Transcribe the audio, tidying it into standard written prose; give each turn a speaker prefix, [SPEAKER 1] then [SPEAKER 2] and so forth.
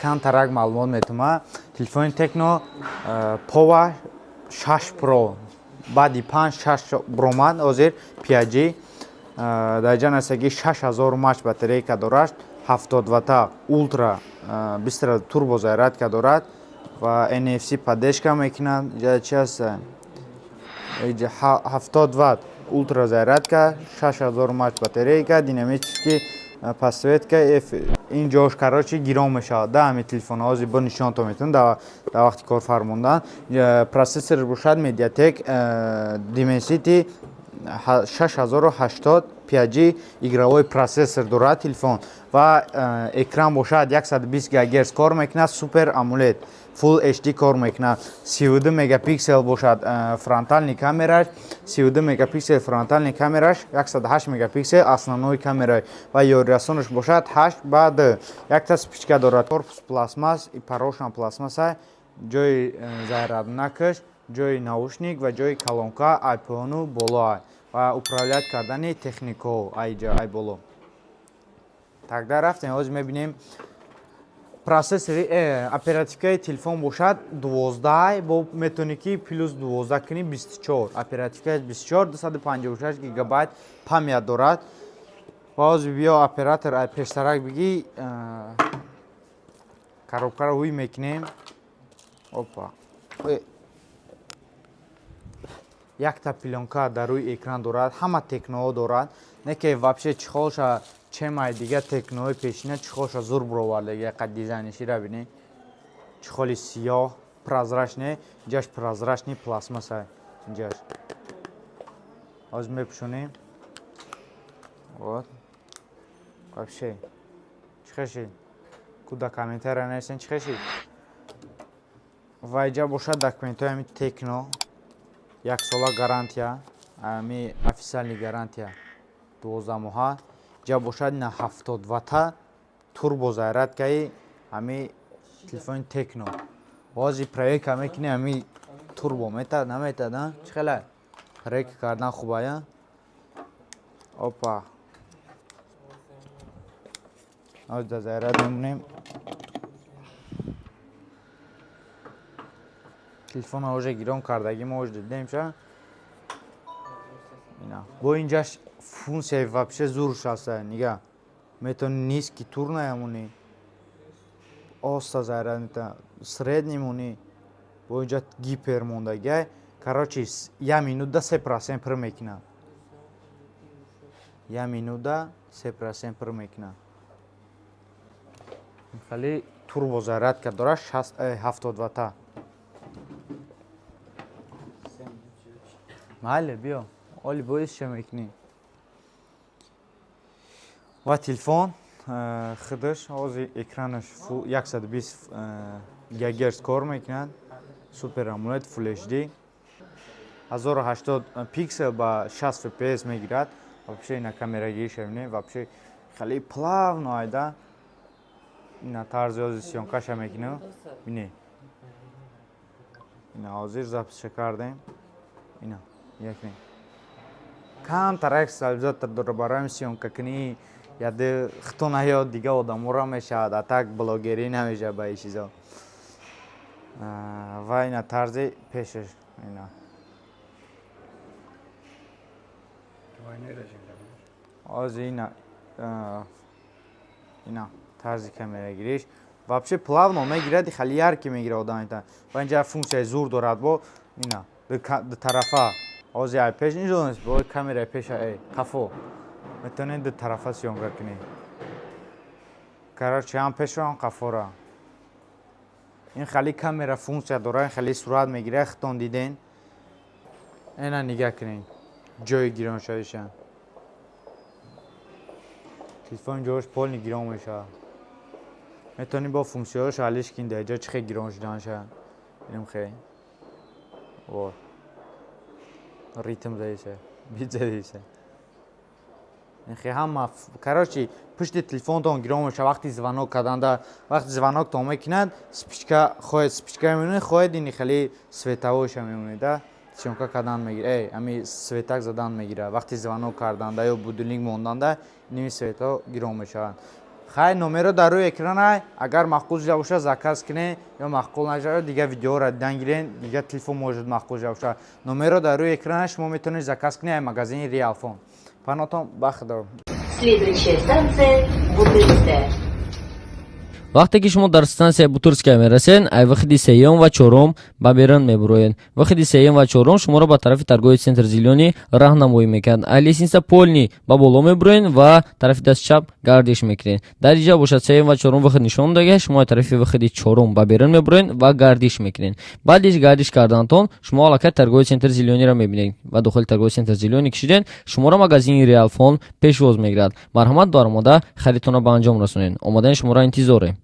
[SPEAKER 1] Камтарак маълумот метума. Телефони Tecno Pova 6 Pro, баъди 5 6 бромад, ҳозир 5G дар ҷа насаги, 6000 мАч батарейка дорад, 70 вата ултра быстро турбо зарядка дорад ва NFC поддержка мекунад. Иҷа чи аст? 70 ватт ултра зарядка, 6000 мАч батарейка, динамический подсветка. Ин ҷош, короче, гирон мешавад да ҳами телефонҳо. Ҳозир бо нишонто метавон дар вақти кор фармондан. Процессор бошад Mediatek Dimensity 6080 5G, игровой процессор дорад телефон ва экран бошад 120 ГГц кор мекунад, Super AMOLED Full HD кор мекунад. 32 мегапиксел бошад фронтальный камераш, 32 мегапиксел фронтальный камераш, 108 мегапиксел основной камера ва ёрирасонаш бошад 8 ба 2. Якта вспышка дорад. Корпус пластмасс и парошам пластмасса, ҷои зарядникаш, ҷои наушник ва ҷои колонка ай поёну боло ва управлять кардани техникаҳо айҷа, ай боло. Тогда рафтем, ҳозир мебинем процессори. Оперативкаи телефон бошад 12, бо метавонӣ ки плюс 12 кунӣ, 24. Оперативкаи 24, 256 гигабайт память дорад. Ва ҳозир биё, оператор, ай пештарак бигӣ, коробкаро ҳуй мекунем. Опа, якта плёнка дар рӯи экран дорад, ҳама Tecnoҳо дорад. Не ки вообще чехолша чемай дига Tecnoҳои пешина, чехолша зур бировардаги. Яқа дизайнишира бинӣ, чехоли сиёҳ, прозрачный, инҷаш прозрачный пластмасса. Инҷаш ҳозир мепӯшонем. Вот, вообще чӣ хешид? Куда комментария нависен, чӣ хешид. Ва иҷа бошад документҳои ҳами Tecno, яксола гарантия, ами официальный гарантия 12 моҳа. Иҷа бошад на 70 вата турбо зарядкаи ҳами телефони Tecno. Ҳозир проверка мекунем, ҳами турбо метад, наметад, а чӣ хела проверка кардан хубая. Опа, ҳозир дар заряд мемонем телефонро, уже гирон кардагӣ мо уже дидем ша. Ина бо инҷаш функсияи вообще зурш аста. Нига, метавони низкий тур наямонӣ, оста заряд мета, средний монӣ, бо инҷа гипер мондагиай. Короче, як минутда 3% пур мекунад, як минутда 3% пур мекунад. Хеле турбо зарядка дорад, 70 вата. Майли, биё, оли боис ча мекунӣ. Ва телефон худаш ҳозир экранаш 120 ГГц кор мекунад, Super AMOLED Full HD, 1080 пиксел ба 60 fps мегирад. Вообще ина камерагириша бинед, вообще хеле плавно айда. Ина тарзи ҳозир съёмкаша мекунем, бинед. Ина ҳозир записша кардем. Ина якне камтар стабилизатор дора барои съёмка кунӣ, яде хто наёд, дига одаморо мешавад, а так блогерӣ намешавад ба ин чизо. Ва ина тарзи пешаш, ина ҳозир ина, ина тарзи камерагириш вообще плавно мегирад, хеле яркий мегирад одам. Ва инҷа функсияи зур дорад бо ина ду тарафа. Ҳозир ай пеш нишон, бо камераи пеша, э қафо метавонед ду тарафа съёмка кунед. Короче, ҳам пешро, ҳам қафора. Ин хеле камера функсия дорад, хеле сурат мегирад, хитон диден. Ина нигаҳ кунед, ҷои гироншавиша телефон ҷош полный гирон мешавад. Метавонӣ бо функсияҳош алиш кунӣ, дар ҷо чӣ хел гирон шуданша. Инам хел вот ритм задиса, бит задиса. Хе ҳама, короче, пушти телефонтон гирон мешавад вақти звонок карданда. Вақти звоноктон мекунад, вспышка хоҳед, вспышка мемонед, хоҳед, ини хеле световойша мемонед да съёмка кардан мегира, ами светак задан мегирад. Вақти звонок карданда ё будильник монданда иними светҳо гирон мешаванд. Хай, номеро дар рӯи экрана. Агар маъқул шуда боша, заказ кунед, ё маъқул нашуда, дига видеоро дидан гирен, дига телефон может маъқул шуда боша. Номеро дар рӯи экрана, шумо метавонед заказ кунед магазини Реалфон. Панотон ба худо.
[SPEAKER 2] Следующая станция – Бутырская.
[SPEAKER 3] Вақте ки шумо дар стансияи Бутырская мерасед, ай выходи сеюм ва чорум ба берун мебуроед. Выходи сеюм ва чорум шуморо ба тарафи торговый центр «Зелёный» раҳнамоӣ мекунад. Ай лестница Польный ба боло мебуроед ва тарафи дасти чап гардиш мекунед. Дар инҷа бошад, сеюм ва чорум выход нишон додага. Шумо ай тарафи выходи чорум ба берун мебуроед ва гардиш мекунед. Баъди гардиш карданатон шумо аллакай торговый центр «Зелёный»ро мебинед ва дохили торговый центр «Зелёный» ки шудед, шуморо магазини Реалфон пешвоз мегирад. Марҳамат, баромада харидтонро ба анҷом расонед. Омадани шуморо интизорем.